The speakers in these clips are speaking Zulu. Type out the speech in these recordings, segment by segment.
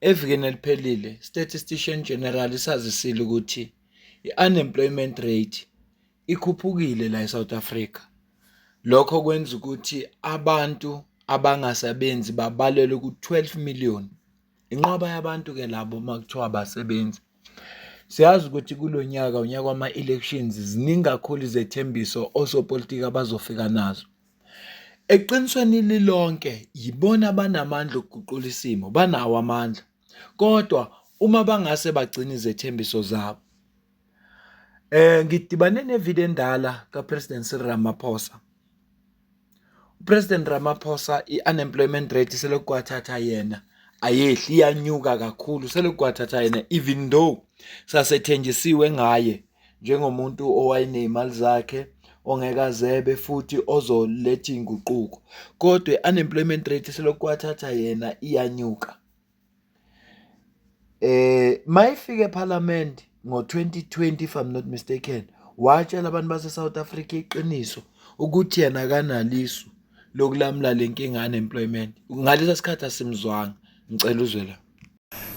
Evikini eliphelile, Statistician General isazisile ukuthi i-unemployment rate ikhuphukile la eSouth Africa. Lokho kwenza ukuthi abantu abangasebenzi babalelwe ku-12 million. Inqwaba yabantu-ke labo uma kuthiwa abasebenzi. Siyazi ukuthi kulo nyaka unyaka wama-elections, ziningi kakhulu izethembiso osopolitiki abazofika nazo. Eqinisweni lilonke yibona abanamandla okuguqula isimo, banawo amandla. Kodwa uma bangase bagcine izethembiso zabo. Ngidibane nevideo endala kaPresident Cyril Ramaphosa. UPresident Ramaphosa i-unemployment rate selokhu kwathatha yena ayehli, iyanyuka kakhulu selokhu kwathatha yena, even though sasethenjisiwe ngaye njengomuntu owayeney'mali zakhe ongeke azebe futhi ozoletha iy'nguquko, kodwa i-unemployment rate selokhu kwathatha yena iyanyuka. Mayifika ePhalamende ngo-2020, if I'm not mistaken, watshela abantu base-South Africa iqiniso ukuthi yena akanalisu lokulamula le nkinga unemployment. Ngalesa sikhathi asimzwanga. Ngicela uzwe la.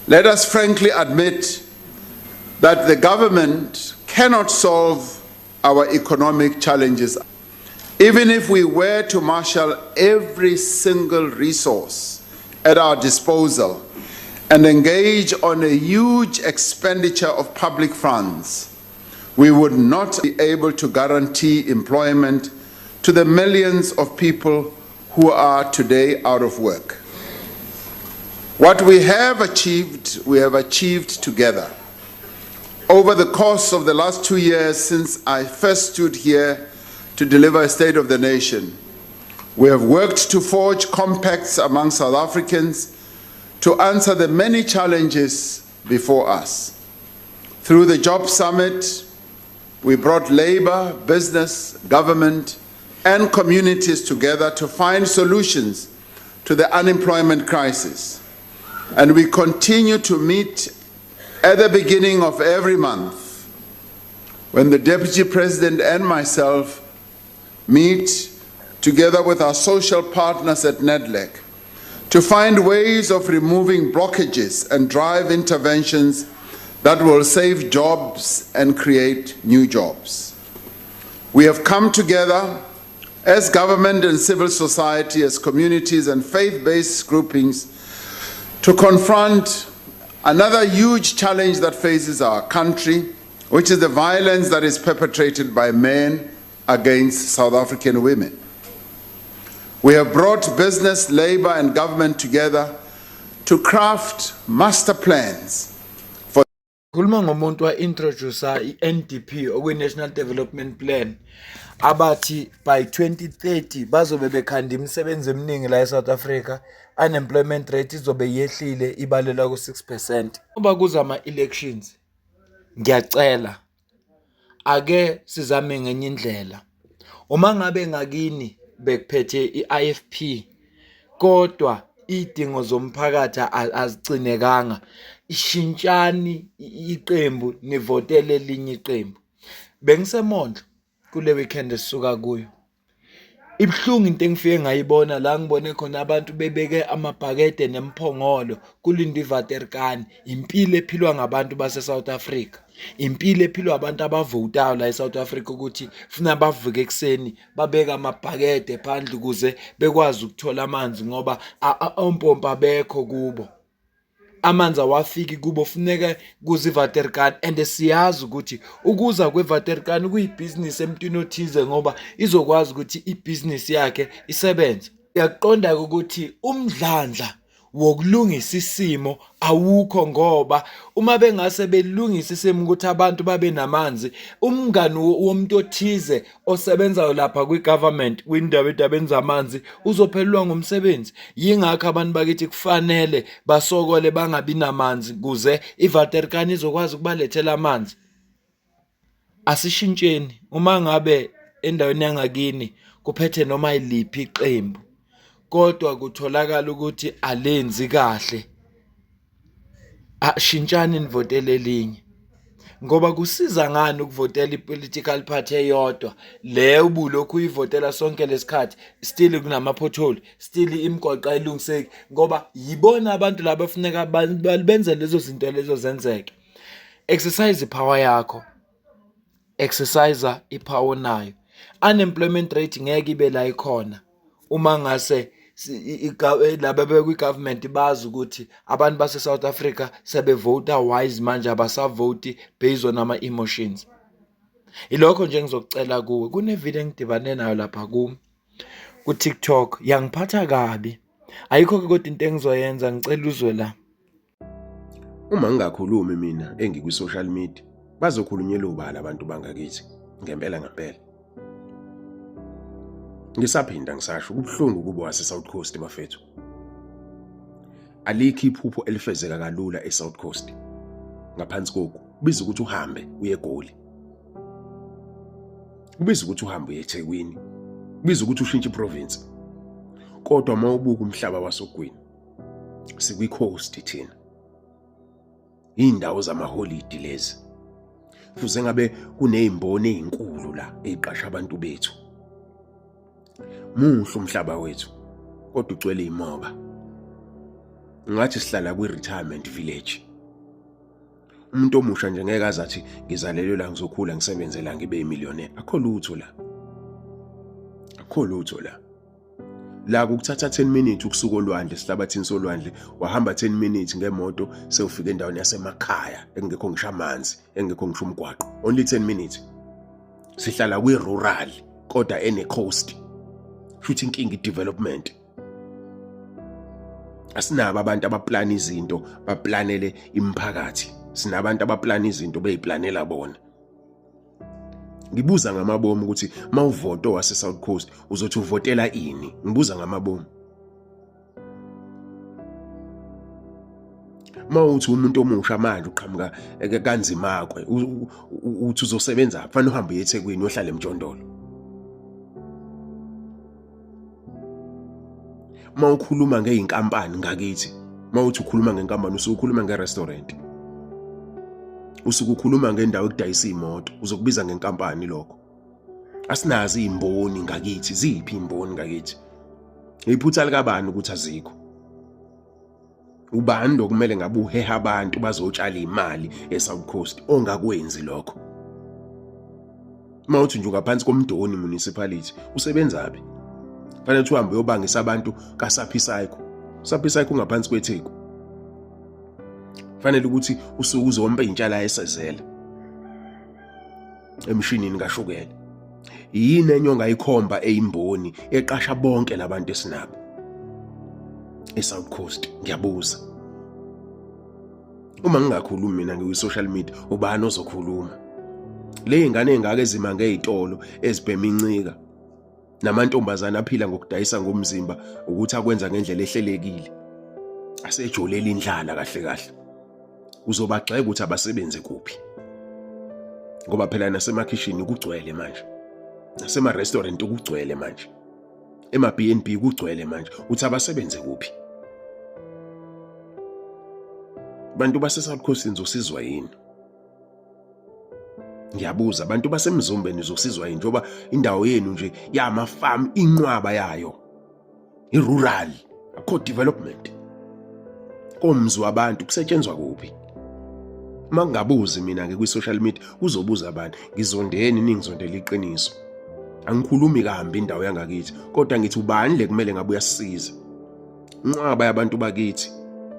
Let us frankly admit that the government cannot solve our economic challenges. Even if we were to marshal every single resource at our disposal and engage on a huge expenditure of public funds, we would not be able to guarantee employment to the millions of people who are today out of work. What we have achieved, we have achieved together. Over the course of the last 2 years since I first stood here to deliver a State of the Nation, we have worked to forge compacts among South Africans to answer the many challenges before us. Through the Job Summit, we brought labor, business, government, and communities together to find solutions to the unemployment crisis. And we continue to meet at the beginning of every month when the Deputy President and myself meet together with our social partners at NEDLAC to find ways of removing blockages and drive interventions that will save jobs and create new jobs. We have come together as government and civil society, as communities and faith based groupings to confront another huge challenge that faces our country, which is the violence that is perpetrated by men against South African women. We have brought business, labor, and government together to craft master plans. Khuluma ngomuntu wa-introduce i-NDP, okuyi-National Development Plan, abathi by 2030 bazobe bekhanda imisebenzi eminingi la eSouth Africa, unemployment rate izobe yehlile ibalelwa ku-6%. Uma kuza ama-elections, ngiyacela ake sizame ngenye indlela. Uma ngabe ngakini bekuphethe i-IFP kodwa iy'dingo zomphakathi azigcinekanga, shintshani iqembu nivotele elinye iqembu. BengiseMondlo kule weekend esisuka kuyo. Ibuhlungu into engifike ngayibona la, ngibone khona abantu bebeke amabhakede nemphongolo kulindwe iwaterkan. Impilo ephilwa ngabantu base-South Africa, impilo ephilwa abantu abavotayo la e-South Africa, ukuthi funa bavuke ekuseni babeke amabhakede phandle ukuze bekwazi ukuthola amanzi, ngoba ompompi abekho kubo, amanzi awafiki kubo, funeka kuze iwaterkan. And siyazi ukuthi ukuza kwewaterkan kuyibhizinisi emntwini othize, ngoba izokwazi ukuthi ibhizinisi yakhe isebenze. Uyaqonda ukuthi umdlandla wokulungisa isimo awukho, ngoba uma bengase belungise isimo ukuthi abantu babe namanzi, umngani womuntu othize osebenzayo lapha kwi-government kwindawo edabeni zamanzi uzophelelwa ngumsebenzi. Yingakho abantu bakithi kufanele basokole bangabi namanzi kuze iwaterkan izokwazi ukubalethela amanzi. Asishintsheni. Uma ngabe endaweni yangakini kuphethe noma yiliphi iqembu kodwa kutholakala ukuthi alenzi kahle, ashintshani nivotele elinye. Ngoba kusiza ngani ukuvotela i-political party eyodwa le ubulokhu uyivotela sonke lesikhathi, still kunama-pothole, still imigwaqo ayilungiseki, ngoba yibona abantu laba funeka benze lezo zinto lezo zenzeke. Exercise i-power yakho, exercise i-power onayo. Unemployment rate ngeke ibe la ikhona uma ngase laba bekwi-government bazi ukuthi abantu base-South Africa sebevota wise manje, abasavoti based on ama-emotions. Ilokho nje engizokucela kuwe. Kune-video engidibane nayo lapha ku-TikTok, yangiphatha kabi. Ayikho-ke kodwa into engizoyenza, ngicela uzwe la. Uma ngingakhulumi mina engikwi-social media, bazokhulunyelwa ubani abantu bangakithi ngempela ngempela. Ngisaphinda ngisasho, kubuhlungu kubo wase-South Coast bafethu. Alikho iphupho elifezeka kalula e-South Coast. Ngaphansi koku, kubiza ukuthi uhambe uye eGoli. Kubiza ukuthi uhambe uye eThekwini. Kubiza ukuthi ushintshe iprovince. Kodwa uma ubuka umhlaba wasogwini, sikwi-coast thina. Iy'ndawo zamaholidi lezi. Fuze ngabe kunezimboni ezinkulu la eziqasha abantu bethu. Muhle umhlaba wethu kodwa ugcwele imoba. Ngathi sihlala kwi-retirement village. Umuntu omusha nje ngeke aze athi ngizalelwe la, ngizokhula ngisebenze la ngibe yimillionaire. Akho lutho la. Akho lutho la. La kukuthatha 10 minutes ukusuka olwandle, sihlabathini solwandle, wahamba 10 minutes ngemoto sewufika endaweni yasemakhaya engekho ngisho amanzi, engekho ngisho umgwaqo. Only 10 minutes. Sihlala kwi-rural kodwa ene-coast. Futhi inkinga i-development. Asinabo abantu abaplana izinto, baplanele imiphakathi. Sinabantu abaplana izinto beyiplanela bona. Ngibuza ngamabomu ukuthi mawuvoto wase South Coast uzothi uvotela ini? Ngibuza ngamabomu. Mawuthi umuntu omusha manje uqhamuka kanzimakwe uthi uzosebenza fanele uhambe uye eThekwini uyohlala emjondolo. Uma ukhuluma ngey'nkampani ngakithi, uma uthi ukhuluma ngenkampani usuke ukhuluma nge-restaurant, usuke ukhuluma ngendawo ekudayisa iy'moto, uzokubiza ngenkampani lokho. Asinazo iy'mboni ngakithi, ziphi iy'mboni ngakithi? Iphutha likabani ukuthi azikho? Ubani lo kumele ngabe uheha abantu bazotshala imali eSouth Coast ongakwenzi lokho? Uma uthi nje ungaphansi koMdoni municipality, usebenzaphi? Fanele uthi uhambe uyobangisa abantu kaSaphi Cycle. Saphi Cycle ungaphansi kweTheku. Fanele ukuthi usuke uzompintsha la esezela emshinini kashukela. Yini enye ongayikhomba eyimboni eqasha bonke labantu esinabo eSouth Coast? Ngiyabuza. Uma ngingakhulumi mina ngikwi-social media, ubani ozokhuluma? Le ngane engaka ezima ngey'tolo ezibhema incika namantombazane aphila ngokudayisa ngomzimba ukuthi akwenza ngendlela ehlelekile, asejolela indlala kahle kahle, uzobagxeka ukuthi abasebenze kuphi? Ngoba phela nasemakhishini kugcwele manje, nasema-restaurant kugcwele manje, ema-B&B kugcwele manje, uthi abasebenze kuphi? Bantu base-South Coast, nizosizwa yini? Ngiyabuza, abantu baseMzumbe, nizosizwa yini? Njengoba indawo yenu nje yamafamu inqwaba yayo i-rural, akho development komzi wabantu, kusetshenzwa kuphi? Uma ngingabuzi mina ngikwi-social media, kuzobuza abantu. Ngizondeni ningizondela iqiniso? Angikhulumi kambi indawo yangakithi, kodwa ngithi ubani le kumele ngabe uyasisiza? Inqwaba yabantu bakithi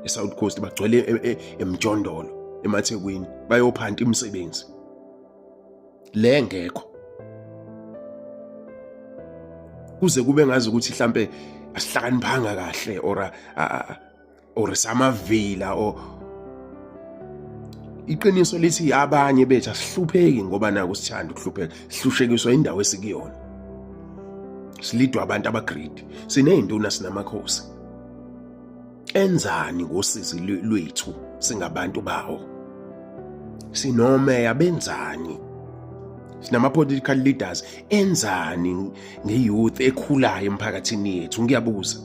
eSouth Coast bagcwele emjondolo emaThekwini bayophanta imisebenzi le ngekho, kuze kube ngazi ukuthi mhlambe asihlakaniphanga kahle or samavila or iqiniso lithi abanye bethu asihlupheki ngoba naku sithanda ukuhlupheka, sihlushekiswa indawo esikuyona, silidwa abantu abagreedy. Siney'nduna, sinamakhosi, enzani ngosizi lwethu singabantu bawo? Sinomeya, benzani? Sinama-political leaders, enzani nge-youth ekhulayo emphakathini yethu? Ngiyabuza.